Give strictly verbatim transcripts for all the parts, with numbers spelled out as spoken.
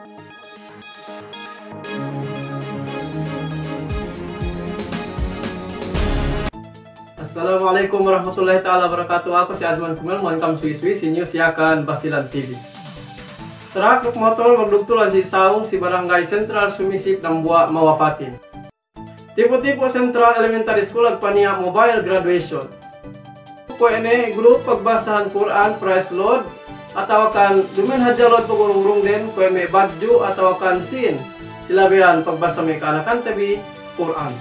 Assalamu alaikum warahmatullahi ta'ala wabarakatuh. Aku si Azman Kumel, mangkam suwi-suwi si News Yakan Basilan T V. Trak duk motor magdugtulan si sawung si Barangay Central Sumisip dambuwa' mawapatin. Tipo-Tipo Central Elementary School magpaniya' mobile graduation. Kuwe' ne grup pagbasahan Kur'an, prize load, atawakan duma'in hadja load pagurung-urungden, kuwe' me' badju' atawakan sin, si labeyan pagbasa me' ka'anakante bi Kur'an.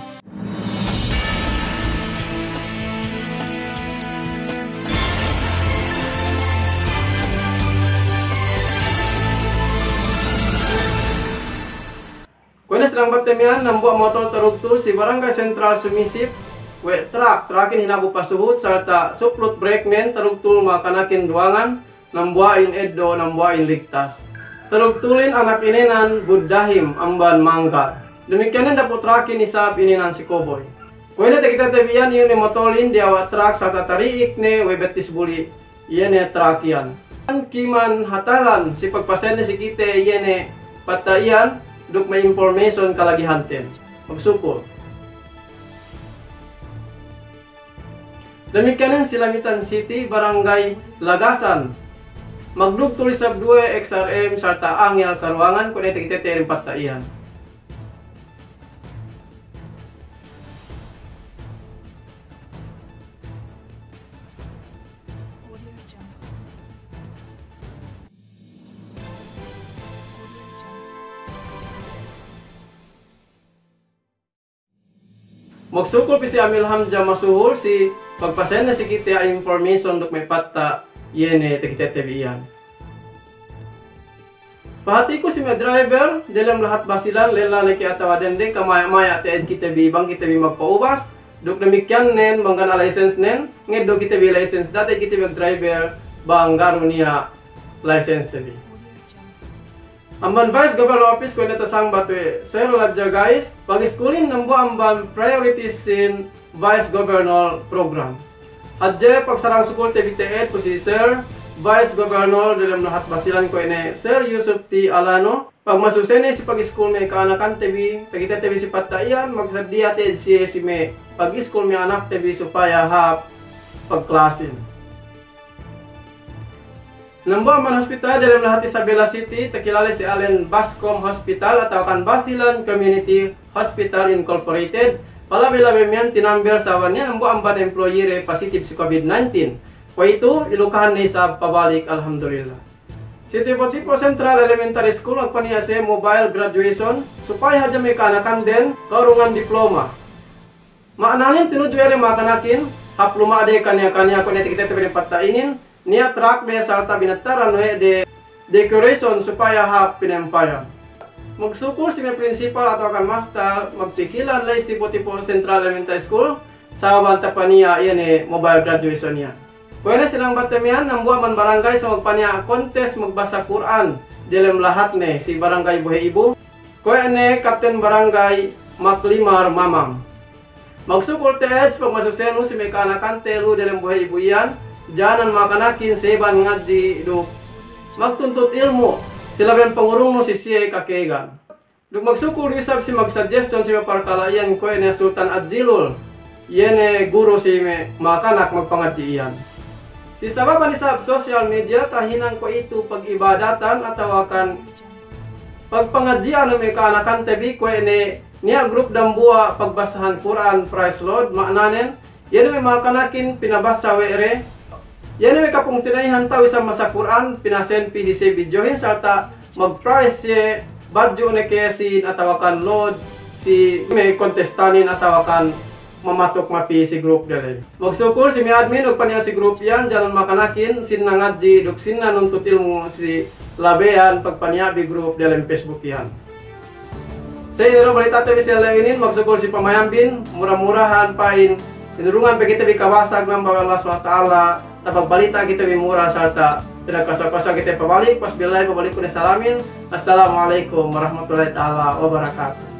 Kuwe' ne si dambatte miya'an, dambuwa' motor tarugtul si Barangay Central Sumisip we' trak, trakin hinabu pasuhut sarta' suplut breknen, tarugtul makanakin duwangan, dambuwa'in eddo', dambuwa'in ligtas. Tarugtulin anak inēnan Buddahim amban Manggar. Damikkiyanen dapu' trakin isab inēnan si Koboy. Kuwe' ne takitete bi iyan, iyu' ne motolin diyawa' trak sarta' tari'ik ne we' bettis buli'. Iye ne trak iyan. Kiman hatalan si pagpasenne si kite iye ne patta' iyan duk me' information kalagihanten. Magsukul. Damikkiyanen si Lamitan City, Barangay Lagasan. Magdugtul isab duwe X R M sarta' angel karuwangan, kuwe' ne takitete bi patta' iyan. Magsukul pī si Amil Hamja Masuhul si pagpasenne si kite a'a information duk me' patta' iye ne takitete bi iyan. Pahatiku si me' driver diyalem lahat Basilan, lella ne ke atawa dende, kamaya'-maya' te'ed kite bi bang kite bi magpaubas, duk damikkiyan nen bang ga' niya' license nen, ngeddo' kite bi license, da'a te'ed kite bi magdriver bang ga' du niya' license te bi. Amban Vice Governor Office kuwe' ne tasangbat we' Sir Ladja Gais, pagiskulin dambuwa' amban priorities sin Vice Governor Program. Hadje pagsarang sukul te bi te'ed pu si Sir Vice Governor diyalem lahat Basilan kuwe' ne Sir Yusuf T. Alano, pagmasusene si pagiskul me' ka'anakante bi, takitete bi si patta' iyan, magsaddiya te'ed siye si me' pagiskul me' anakte bi supaya hāp pagklasin. Dambuwa' amban hospital diyalem lahat Isabela City, takilale si ēnnen Bascom Hospital atawakan Basilan Community Hospital Incorporated, palabey-labey miya'an tinambel sabab niya' dambuwa' amban employee de positive si COVID nineteen. Kuwe'itu, ilukahan ne isab pabalik, alhamdulillah. Si Tipo-Tipo Central Elementary School, magpaniya' siye mobile graduation, supaya hadja me' ka'anakanden, ka'urungan diploma. Ma'ananen tinudju iye de makanakin, hāp luma'de kaniya-kaniya kuwe' ne takitete bi patta' inin, niya' trak de sarta' binattaran we' de decoration supaya hāp pinampayan. Magsukul si me' principal atawakan mastal, magpikilan la'i si Tipo-Tipo Central Elementary School, sabab tapaniya' iye ne mobile graduation iyan. Kuwe' ne si dambatte miya'an, dambuwa' amban barangay sa magpaniya' contest magbasa Kur'an diyalem lahatne si Barangay Bohe' Ibu. Kuwe' ne Kapten Barangay Maklimar Mamang. Magsukul te'ed si pagmasusenu si me' ka'anakante lu'u diyalem Bohe' Ibu iyan, jānan makanakin seban ngadji' duk magtuntut ilmu', si labeyan pangurungnu si siye kakēgan. Duk magsukul du isab si magsuggestion si me' parkala' iyan kuwe' ne Sultan Ajilul, iye ne guru si me' makanak magpangadji' iyan. Si sababan isab social media tahinang kuwe'itu pagibadatan atawakan pagpangadji'an me' ka'anakante bi kuwe' ne niya' grup dambuwa' pagbasahan Kur'an prize load, ma'ananen, iye ne me' makanakin pinabasa we' de, iye ne me' kapungtina'ihan ta'u isab masa Kur'an, pinasend pī si siye videohin sarta' magprize siye badju' ne ke sin atawakan load si me' contestanin atawakan mamatuk mapī si grup diyalem. Magsukul si me' admin magpaniya' si grup iyan, jānan makanakin sinna ngadji' duk sinna nuntut ilmu' si labeyan pagpaniya' bi grup diyalem Facebook iyan. Sa' inin du balitate bi si ellew inin, magsukul si pamayambin, mura-murahan pa'in tinurungan pe kite bi kabasag namba we' Allah Subhanahu wa Ta'ala, tapagbalita' kite bi mura sarta' pinagkasuwa'-kasuwa' kite pabalik, pas billahi pabalikku ne salamin. Assalamu alaikum warahmatullahi ta'ala wabarakatuh.